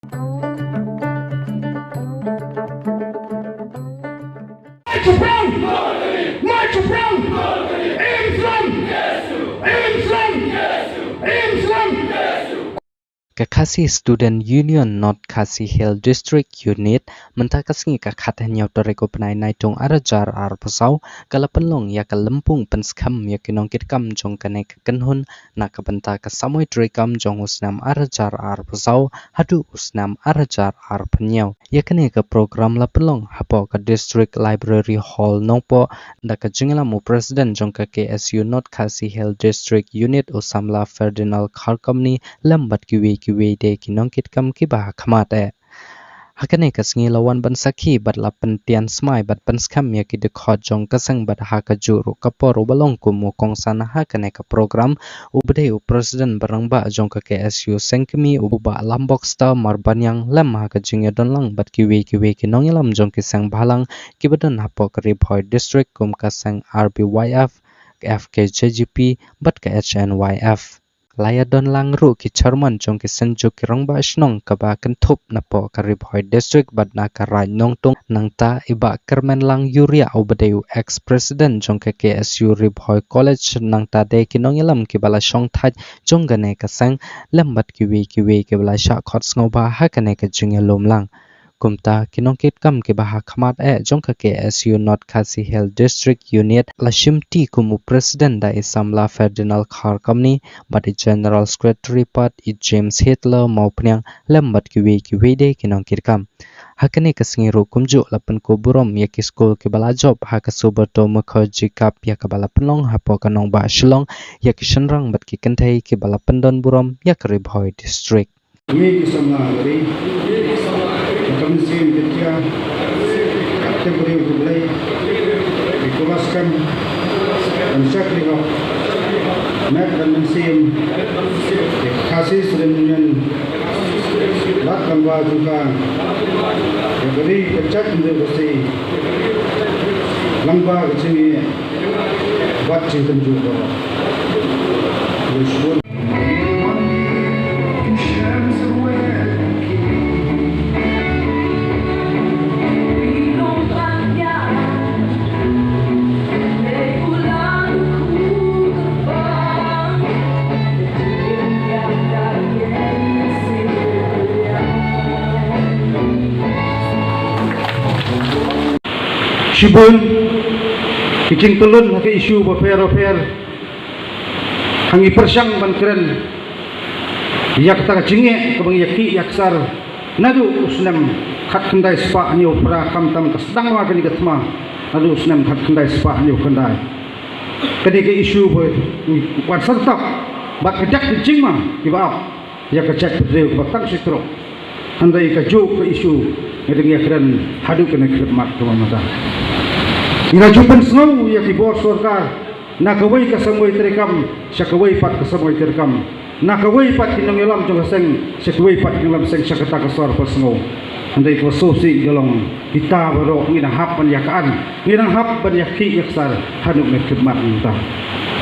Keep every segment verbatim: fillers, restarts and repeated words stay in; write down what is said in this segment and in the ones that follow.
March Brown! March Brown! Imslam! Imslam! Imslam! Ka Khasi Student Union North Khasi Hills District Unit mynta ka sngi ka khathynñiew tarik u bnai Naitung arhajar arphew saw ka la pynlong ïa ka lympung pynskhem ïa ki nongkitkam jong kane ka kynhun na ka bynta ka samoi treikam jong u snem arhajar arphew saw haduh u snem arhajar arphew hynñiew. Ïa kane ka program la pynlong hapoh ka District Library Hall Nongpoh da ka jingïalam u President jong ka K S U North Khasi Hills District Unit u samla Ferdinand Kharkhamni lem bad kiwei kiwei de ki nongkitkam kiba ha khmat eh. Ha kane ka sngi la wan ban sakhi bad la pyntian smai bad pynskhem ïa ki dkhot jong ka seng bad ha kajuh ruh ka por uba long kum u kongsan ha kane ka program uba dei u President ba rangbah jong ka K S U seng kmie u Bah Lambok Star Marbaniang lem ha ka jingïadon lang bad kiwei kiwei ki nongïalam jong ki seng bhalang kiba don hapoh ka Ri Bhoi District kum ka seng R B Y F, ka F K J G P bad ka H N Y F. La ïadon lang ruh ki chairman jong ki seng jong ki rangbah shnong kaba kynthup napoh ka Ri Bhoi District bad na ka Raid Nongtung nangta i Bah Kyrmenlang Uriah uba dei u ex president jong ka K S U Ri Bhoi College nangta de ki nongïalam kiba la shong thait jong kane ka seng lem bad kiwei kiwei kiba la shah khot sngewbha ha kane ka jingïalum lang. Kumta ki nongkitkam kiba ha khmat eh jong ka K S U North Khasi Hills District Unit la shimti kum u President da i samla Ferdinand Kharkhamni bad i General Secretary pat i James Hitler Mawphniang lem bad kiwei kiwei de ki nongkitkam. Ha kane ka sngi ruh kumjuh la pynkup burom ïa ki skul kiba la jop ha ka Subrata Mukherjee Cup ïa kaba la pynlong hapoh ka nongbah Shillong ïa ki shynrang bad ki kynthei kiba la pyndon burom ïa ka Ri Bhoi District. Ngi ki samla ka ri, ka mynsiem ka jia, ka tip briew ka Blei, ki kyrpad skhem ban shakri hok, met ban mynsiem, ki Khasi Student Union, bad lyngba jong ka, ka ri ka jaitbynriew Khasi, lyngba ka jingïeit bad jingtynjuh baroh. Shibun ki jingtylun ha ki issue bapher bapher. Ha ngi pyrshang ban kren ïa kata ka jingeh kaba ngi ïakhih ïaksar naduh u snem khatkhyndai spah hynñiewphra, khamtam ka sdang ma kane ka thma naduh u snem khatkhyndai spah hynñiewkhyndai. Kane ka issue ba ngi wan syrtap bad ka dak ka jingma kiba ap ïa ka jaitbynriew kaba tang shi trok. Hynrei kajuh ka issue ngi dang ïakren haduh kane ka khyllipmat kaba mynta. Ngi la ju pynsngew ïa ki bor sorkar, na kawei ka samoi treikam sha kawei pat ka samoi treikam, na kawei pat ki nongïalam jong ka seng sha kawei pat ki nongïalam seng sha kata ka sor pynsngew. Hynrei kaba sngewsih ka long kita baroh ngi dang hap ban ïa ka an, ngi dang hap ban ïakhih ïaksar haduh kane ka khyllipmat mynta.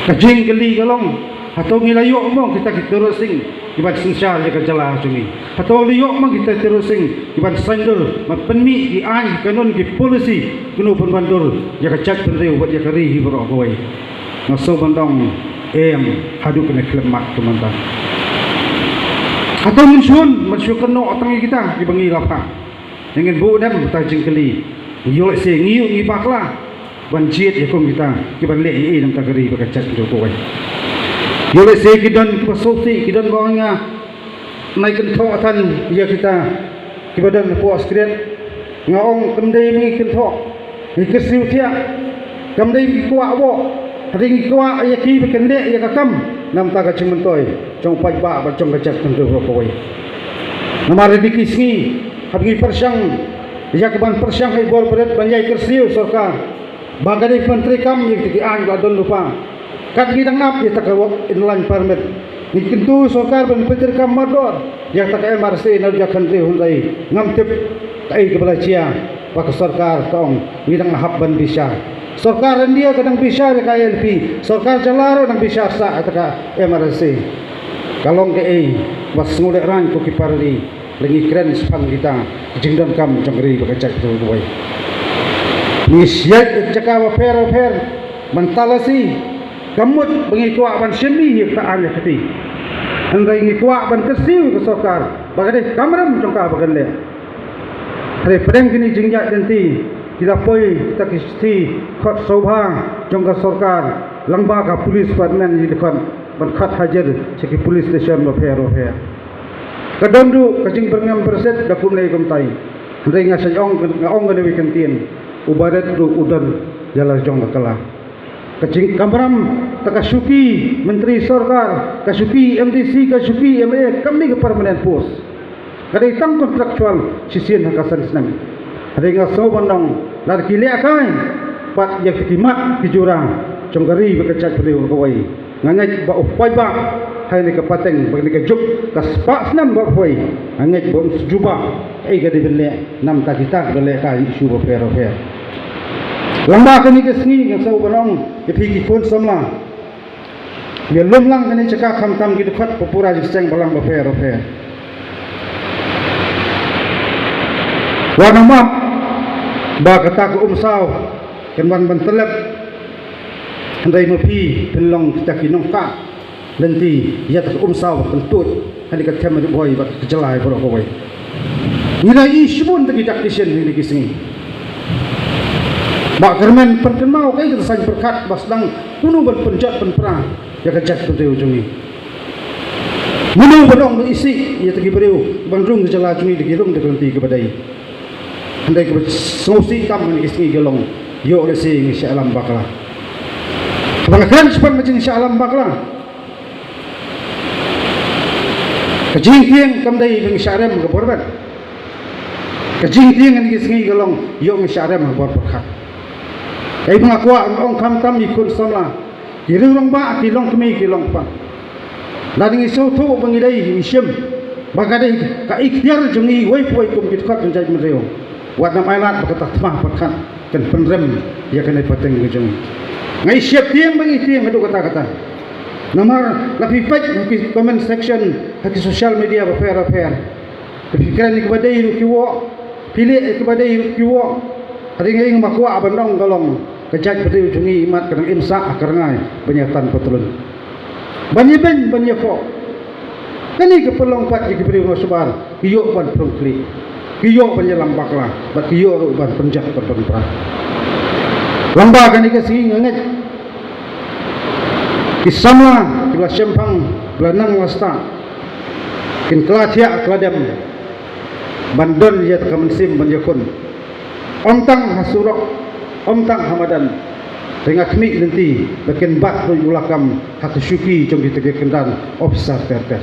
Ka jingkylli ka long, hato ngi la ïoh mo kita ki terrorist kiban synshar ïa ka jylla jong ngi? Hato ngi la ïoh mo kita ki terrorist kiban saiñdur, ban pynmih ki aiñ ki kanun ki policy kano pynban dur ïa ka jaitbynriew bad ïa ka ri hi baroh kawei? Nga sngew ban ong em, haduh kane ka khyllipmat ka mynta. Hato ngin shun ban shu kynnoh tang ïa kita kiba ngi la phah? Ngin buh nem kata ka jingkylli. Ïoh lehse ngi ïoh ngi bakla ban jied ïa kum kita kiban leh ei ei na ka ri bad ka jaitbynriew kawei. Ïoh lehse ki don kiba sngewsih, ki don ba ong nga nai kynthoh than ïa kita kiba don hapoh Secret. Nga ong kam dei ngi kynthoh, ngi kyrsiew thiah. Kam dei ngi kwah bok, hynrei ngi kwah ïa ki ba kin leh ïa ka kam na ka bynta ka jingmyntoi jong u paidbah bad jong ka jaitbynriew baroh kawei. Namar ha kine ki sngi haba ngi pyrshang ïa kaban pyrshang ha i bor barit ban ïai kyrsiew sorkar ba ka dei ban treikam ïa kita ki aiñ ba don lypa. Kat ngi dang ap ïa kata ka work inline permit, ngi kyntu sorkar ban pyntreikam mardor ïa kata ka M R S A naduh ïa ka hynriew hynrei ngam tip kaei kaba la jia ba ka sorkar ka ong ngi dang hap ban bishar. Sorkar India ka dang bishar ïa ka I L P, sorkar jylla ruh dang bishar sah ïa kata ka M R S A. Ka long kaei ba sngewlehrain ko ki para ri. Lada ngi kren shaphang kita ki jingdonkam jong ka ri bad ka jaitbynriew kawei, ngi shait ïa ka jaka bapher bapher ban talasi. Ka mut ba ngi kwah ban shim ïa kata, ïa kata. Hynrei ngi kwah ban kyrsiew ïa ka sorkar ba ka dei kamram jong ka ba kan leh. Hynrei pdeng kine ki jingïaid lynti, ki la poi kita ki shithi khot sngewbha jong ka sorkar, lyngba ka police department, ki dkhot ban khot hajir sha ki police station bapher bapher. Ka don ruh ka jingbyrngem byrsit da kumne kumtai. Hynrei nga sa ong, nga ong kane ka kyntien, u barit ruh u don ïa la jong ka kyla. Ka jingkamram, ta ka shuki myntri sorkar, ka shuki M D C, ka shuki M L A, kam dei ka permanent post. Ka dei tang contractual, shisien ha ka san snem. Hynrei nga sngew ban ong, lada ki lehkai pat ïa ki mat ki jura jong ka ri bad ka jaitbynriew kawei, nga ngeit ba u paidbah ha kane ka pateng, ba kane ka juk ka spah snem bad kawei, nga ngeit ba un sa jubab kaei ka dei ban leh, namar kita ki da lehkai issue bapher bapher. Lyngba kane ka sngi nga sngew ban ong ïa phi ki khun samla, ïa lum lang kane ka jaka khamtam ki dkhot ba pura jingseng balang bapher bapher. Wat nym map ba kata ka umsaw kan wan ban tyllep. Hynrei ma phi phin long kita ki nongkah lynti ïa kata ka umsaw kan tuid ha kane ka them Ri Bhoi bad ka jylla baroh kawei. Ngi la ïohi shibun kita ki dak ki shin ha kine ki sngi. Ba kyrmen pynkynmaw kaei kata saiñ pyrkhat ba sdang kumno ban pynjot pynpra ïa ka jaitbynriew jong ngi. Mano ba dang isih ïa kita ki briew ban rung ka jylla jong ngi, da ki rung da ka lynti kaba dei. Hynrei kaba sngewsih tam ha kine ki sngi ka long, ïoh lehse ngi shah lam bakla. Haba nga kren shaphang ka jingshah lam bakla, ka jingtieng kam dei ba ngi shah rem ha ka bor bet. Ka jingtieng ha kine ki sngi ka long, ïoh ngi shah rem ha ka bor pyrkhat. Kaei ba nga kwah ban ong khamtam ïa ki khun samla, ki riew rangbah, ki longkmie, ki longkpa, lada ngi sngewthuh ba ngi dei, ngi shim ba ka dei ka iktiar jong ngi iwei pa iwei kum ki dkhot jong jaitbynriew, wat nym ailad ba kata ka thma pyrkhat kan pynrem ïa kane ka pateng ka jong ngi. Nga sheptieng ba ngi tieng haduh katta katta. Namar lada phi peit ha ki comment section ha ki social media bapher bapher, phi kren ïa kaba dei ruh ki wad, phi leh ïa kaba dei ruh ki wad. Hynrei nga ïeng, ma kwah ban ong ka long, ka jaitbynriew jong ngi imat ka dang im sah ha ka rngai ban ïa tan patlun. Ban ïa beiñ, ban ïa khoh. Kane ka pynlong pat ïa ki briew nongshong shnong, ki ïoh ban pynkhlieh, ki ïoh ban ïalam bakla, bad ki ïoh ruh ban pynjot ban pynpra. Lyngba kane ka sngi nga ngeit ki samla kiba la shemphang, ba la nang la stad, kin kylla thiah kylla dem ban don ïa ka mynsiem ban ïakhun. Ym tang ha surok, ym tang ha madan. Te nga khmih lynti ba kin bat ruh ïa u lakam ha ka shuki jong kita ki kynran ophisar ter ter.